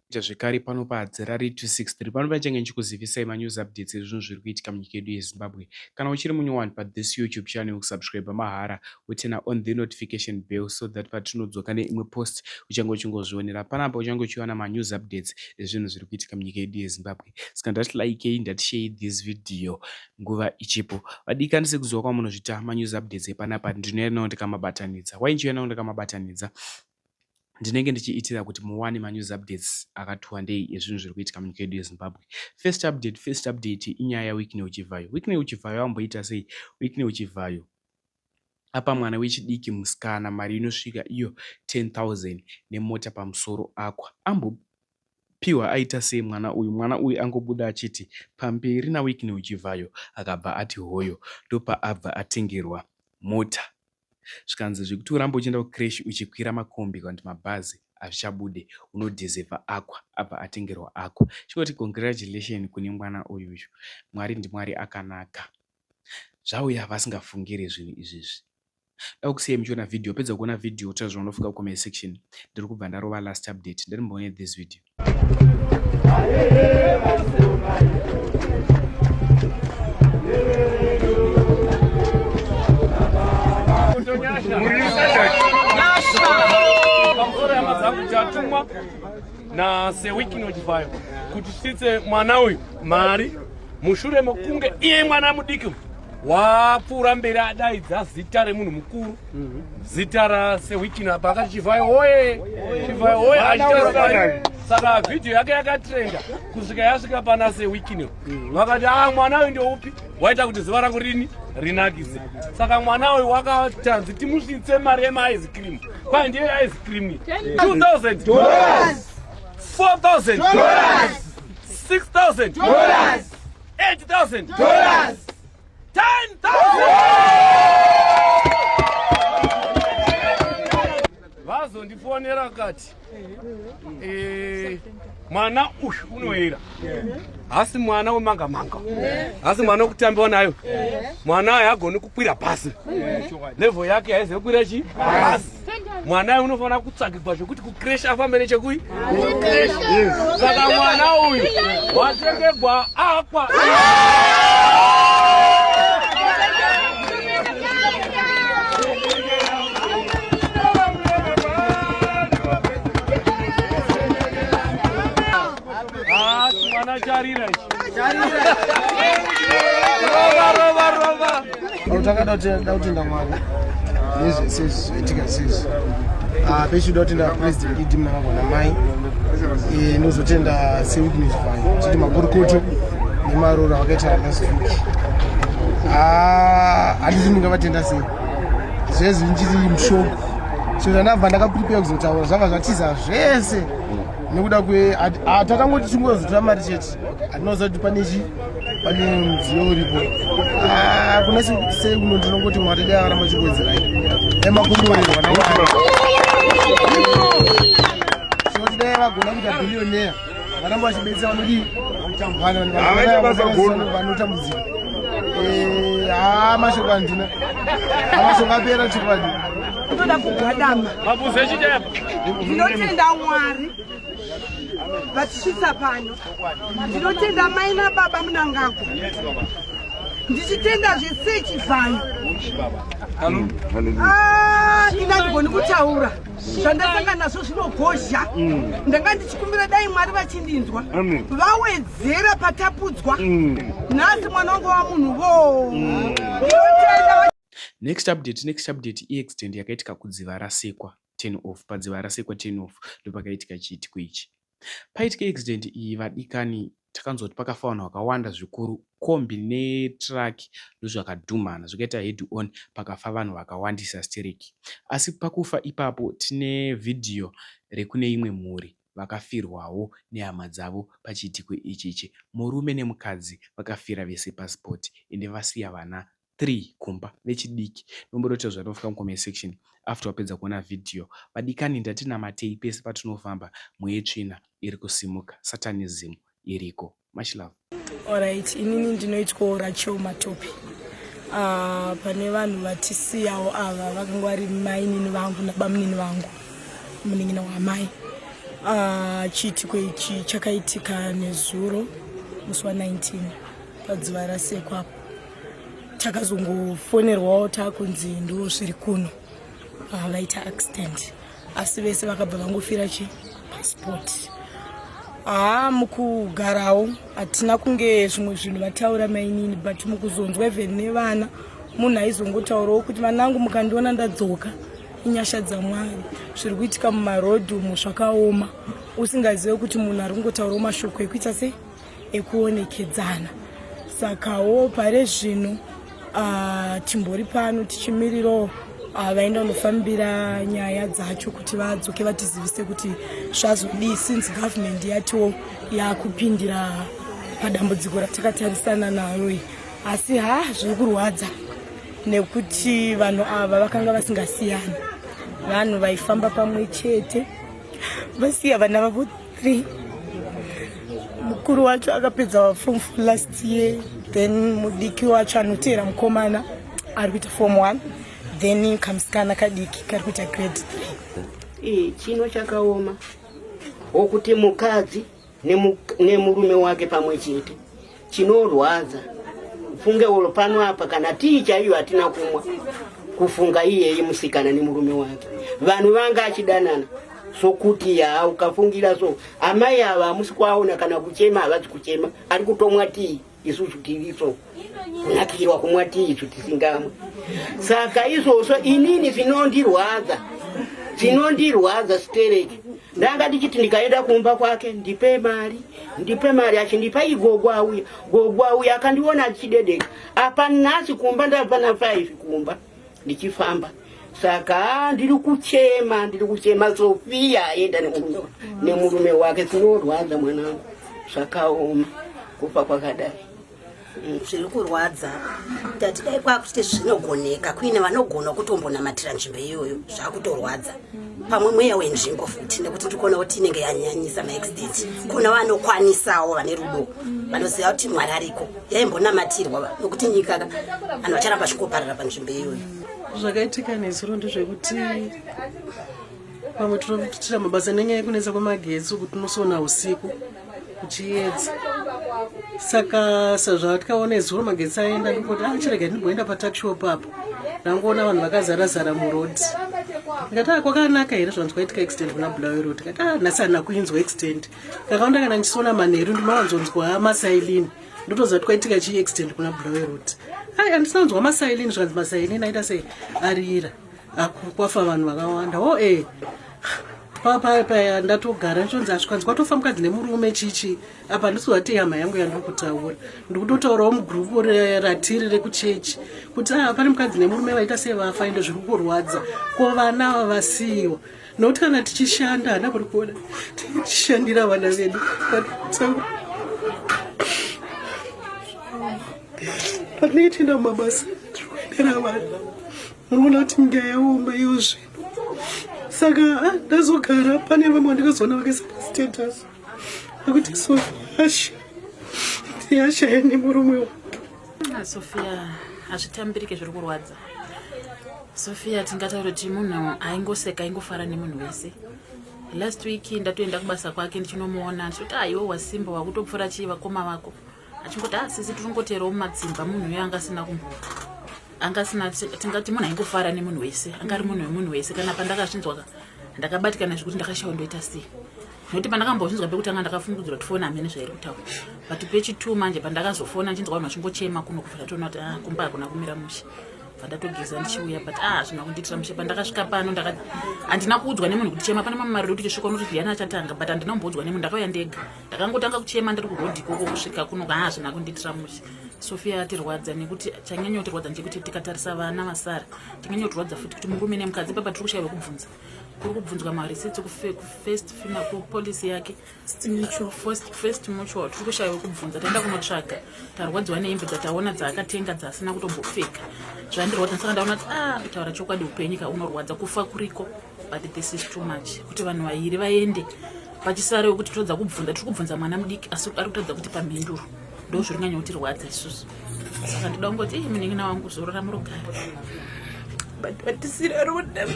Kuita zvekare pano paHadzirari 263 pano pachange ndichikuzivisai manews updates ezvinhu zviri kuitika munyika yedu yeZimbabwe. Kana uchiri munyowani pathis YouTube channel kusubscribe mahara woturn on the notification bell so that patinodzoka neimwe post uchange uchingozvionera. Panapa uchange uchiwana manews updates ezvinhu zviri kuitika munyika yedu yeZimbabwe. Saka ndati likei ndati share this video nguva ichipo. Vadikani sekuziva kwamunozvita manews updates epanapa ndinouya nawo ndikamabatanidza. Why ndichiuya nawo ndikamabatanidza? Ndinenge ndichiitira kuti muwane manews updates akati wandei ezvinhu zviri kuitika munyika yedu yeZimbabwe. First update, first update inyaya yaWicknell Chivhayo. Wicknell Chivhayo amboita sei? Wicknell Chivhayo apa mwana wechidiki musikana mari inosvika iyo 10,000 nemota pamusoro aqua. Ambopiwa aita sei mwana uyu? Mwana uyu angobuda achiti pamberi naWicknell Chivhayo akabva ati hoyo ndopaabva atengerwa mota. Zvikanzi zvekuti urambe uchienda kucreche uchikwira makombi kana kuti mabhazi hazvichabude unodhizevha aqua abva atengerwa aqua. Chingoti congratulation kune mwana uyuyu. Mwari ndiMwari akanaka. Zvauya vasingafungire zvinhu izvizvi. Dakusiyai muchiona video pedza kuona video wotaura zvaunofunga kucomment section. Ndiri kubva ndarova last update. Ndiri this video. Pamusoro hama dzangu tatumwa naSewikino Chivayo kuti tisitse mwana uyu mari mushure mekunge iye mwana mudiki wapfuura mberi adaidza zita remunhu mukuru zita rasewikino apa akati Chivayo oye Chivayo oye achitaura saka vhidhiyo yake yakatrenda kusvika yasvika pana sewikino vakati a mwana uyu ndeupi waita kuti zuva rangu rini rinakise saka mwana uyu wakatanzi timusvitse mari yemaice cream kwai ndiyo ice cream 2000 4000 6000 8000 10000 vazondifonera kati eh, mwana uyu unoyera hasi mwana wemanga manga hasi mwana wekutambiwa nayo mwana uyu hagoni kukwira bhasi level yake haizi yekukwira chi bhasi mwana uyu unofanira kutsvagirwa zvekuti kucreche afambe nechekui kucreche saka mwana uyu watengegwa aqua Ah, mwana charira ichi. Rova, rova, rova. Takada kutenda Mwari nezvese izvi zvaitika sezvi. Ah, pechida kutenda President ED Mnangagwa namai eh, ndozotenda sewitness vine chiti makurukuto nemaroro avakaita last week. Ah, handisi ndingavatenda sei zvezvi ndichiri mushoko so zvandabva ndakaprepare kuzotaura zvabva zvatiza zvese nekuda kwe tatangoti tingozotora mari chete hatinoziva kuti pane chi pane mudziyo uripo ah, kuna sei kuno ndinongoti mwari dai akaramba chikuwedzerai dai makomborerwa namwari tinoti dai vagona kuita billionaire varamba vachibetsera vanodii vanhu vanotambudzika eh, haa mashoko handina mashoko apera chokwadi ndoda kugwadama ndinotenda mwari vatisvitsa pano ndinotenda mai nababa munangagwa ndichitenda zvese chivhayo ah, ini andigoni kutaura zvandasanga nazvo zvinogozha mm. ndanga ndichikumbira dai mwari vachindinzwa vawedzera patapudzwa mm. nhasi mwana wangu wamunhu vo mm. Next update, next update iaccident yakaitika kudziva rasekwa turn off padziva rasekwa turn off ndopakaitika chiitiko ichi. Paitika accident iyi vadikani takanzwa kuti pakafa vanhu vakawanda zvikuru kombi netruck ndozvakadhumhana zvikaita head on pakafa vanhu vakawandisa stereki. Asi pakufa ipapo tine vhidhiyo rekune imwe mhuri vakafirwawo nehama dzavo pachiitiko ichichi. Murume nemukadzi vakafira vese paspot ende vasiya vana 3 kumba vechidiki dombodotaura zvatofika mucomment section after wapedza kuona video vadikani ndatinamatei pese patinofamba mweya tsvina iri kusimuka satanism iriko much love. Alright, inini ndinoitwawo Rachel Matopi. Uh, pane vanhu vatisiyawo ava vakanga vari mainini vangu nabamunini vangu munin'ina wamai. Ah, chiitiko ichi chakaitika nezuro musi wa19 padziva rasekwa apo takazongofonerwawo takunzi ndo zviri kuno ah, vaita accident asi vese vakabva vangofira chi passport haa mukugarawo hatina kunge zvimwe zvinhu vataura mainini but mukuzonzwa even nevana munhu aizongotaurawo kuti vanangu mukandiona ndadzoka inyasha dzamwari zviri kuitika mumarodhi umu zvakaoma usingazive kuti munhu ari kungotaurawo mashoko ekuita sei ekuonekedzana sakawo pare zvino uh, timbori pano tichimirirawo uh, vaenda kunofambira nyaya dzacho kuti vadzoke vatizivise kuti zvazodii since government yatiwo yakupindira padambudziko ratakatarisana naro asi ha zviri kurwadza nekuti vanhu ava vakanga vasingasiyani vanhu vaifamba pamwe chete vasiya vana vavo 3 mukuru wacho akapedza form 4 last year then mudiki wacho anoteera mukomana ari kuita form 1 then kamusikana kadiki kari kuita grade 3 chino chakaoma wokuti mukadzi nemurume wake pamwe chete chinorwadza funge ulo pano apa kana tii chaiyo hatina kumwa kufunga iyeyi musikana nemurume wake vanhu vanga achidanana sokuti ya ukafungira so amai ava hamusi kuaona kana kuchema havazi kuchema ari kutomwa tii isusu tiriso kunakirwa kumwa tii isu tisingamwe saka izvozvo inini zvinondirwadza zvinondirwadza stereki ndanga ndichiti ndikaenda kumba kwake ndipe mari ndipe mari achindipa igogo auya gogo auya akandiona achidedeka apa nhasi kumba ndabva na 5 kumba ndichifamba saka ndiri kuchema ndiri kuchema sofia aenda nemurume wake zinorwadza mwanangu zvakaoma kufa kwakadai Zviri kurwadza tati dai kwakuti zvinogoneka kuine vanogona kutombonamatira nzvimbo iyoyo zvakutorwadza pamwe mweya wenzvimbo futi nekuti ndikuona kuti inenge yanyanyisa maaccident kuna vanokwanisawo vane rudo vanoziva kuti mwari ariko yaimbonamatirwa nokuti nyika vanhu vacharamba zvingoparara panzvimbo iyoyo zvakaitika nezuro ndezvekuti pamwe tinoitira mabasa nenyaya yekunetsa kwemagetsi uku tinosona usiku kuchiedza saka sezvatikaona izuro magetsi aenda ndikoti ah, chirega ndimboenda patakshop apo ndangoona vanhu vakazara zara muroad ndikati ah, kwakanaka here zvanzi kwaitika accident kuna bulawe road ndikati ah, nhasi handina kuinzwa accident ndakaona kana ndichisona manheru ndinowanzonzwa masailini ndotoziva kuti kwaitika chii accident kuna bulawe road ai handisina kunzwa masailini zvikanzi masailini aita sei arira kwafa vanhu vakawanda o oh, e eh. papaya ndatogara ndichonzi asvikanzi kwatofa mukadzi nemurume chichi apa handisi kuziva kuti hama yangu yandiri kutaura ndikutotaurawo mugurupu ratiri rekuchechi kuti ah, pane mukadzi nemurume vaita sevafa ende zviri kurwadza ko vana ava vasiyiwa nokuti kana tichishanda hana kuri kuona tichishandira vana vedu patinenge tienda mumabasa tiri kuendera vana Unoona kuti nyika yaoma iyo zvino saka ah, ndazogara pane vamwe vandikazoona vakaisa pastatus akuti sofia yashaya nemurume wake ah, sofia hazvitambirike zviri kurwadza sofia tingataura kuti munhu aingoseka aingofara nemunhu wese last week ndatoenda kubasa kwake ndichinomuona ndichiti aiwo ah, wasimba wakutopfuura chii vakoma vako achingoti ah sisi tiringoterawo mumatsimba munhu uyo anga asina kumbo anga asina tingati munhu aingofara nemunhu wese anga ari munhu wemunhu wese kana pandakazvinzwa ndakabatikana zvekuti ndakashawa ndoita sei nokuti pandakambozvinzwa pekutanga ndakafungudzira kuti foni hamene zvairi kutaura but pechitwo manje pandakazofona ndichinzwa vanhu vachingochema kuno kubva ndatoona kuti ah, kumba hakuna kumira mushe bva ndatogeza ndichiuya but ah zvina kundiitira mushe pandakasvika pano handina kuudzwa nemunhu kuti chema pane mamwe mariro kuti chisvika unoti ndiani achatanga but handina kumboudzwa nemunhu ndakauya ndega ndakangotanga kuchema ndiri kuroad ikoko kusvika kuno haa zvina kundiitira mushe sofia atirwadza nekuti chanyanya kutirwadza ndechekuti tikatarisa vana vasara chanyanya kutirwadza futi kuti murume nemukadzi papa tiri kushaiwa kubvunza kuri kubvunzwa marisits kufirst fina kupolisi yake first mutual tiri kushaiwa kubvunza taenda kunotsvaga tarwadziwa nehembe dzataona dzaakatenga dzaasina kutombopfeka zvandirwadza saka ndaona kuti ah kutaura chokwadi upenyu ka unorwadza kufa kuriko but this is too much kuti vanhu vairi vaende pachisare wekuti totadza kubvunza tiri kubvunza mwana mudiki asi ari kutadza kuti pamhinduro ndo zviri kunyanya kutirwadza isusu saka ndoda kungoti ii munin'ina wangu zorora murugare but vatisira roda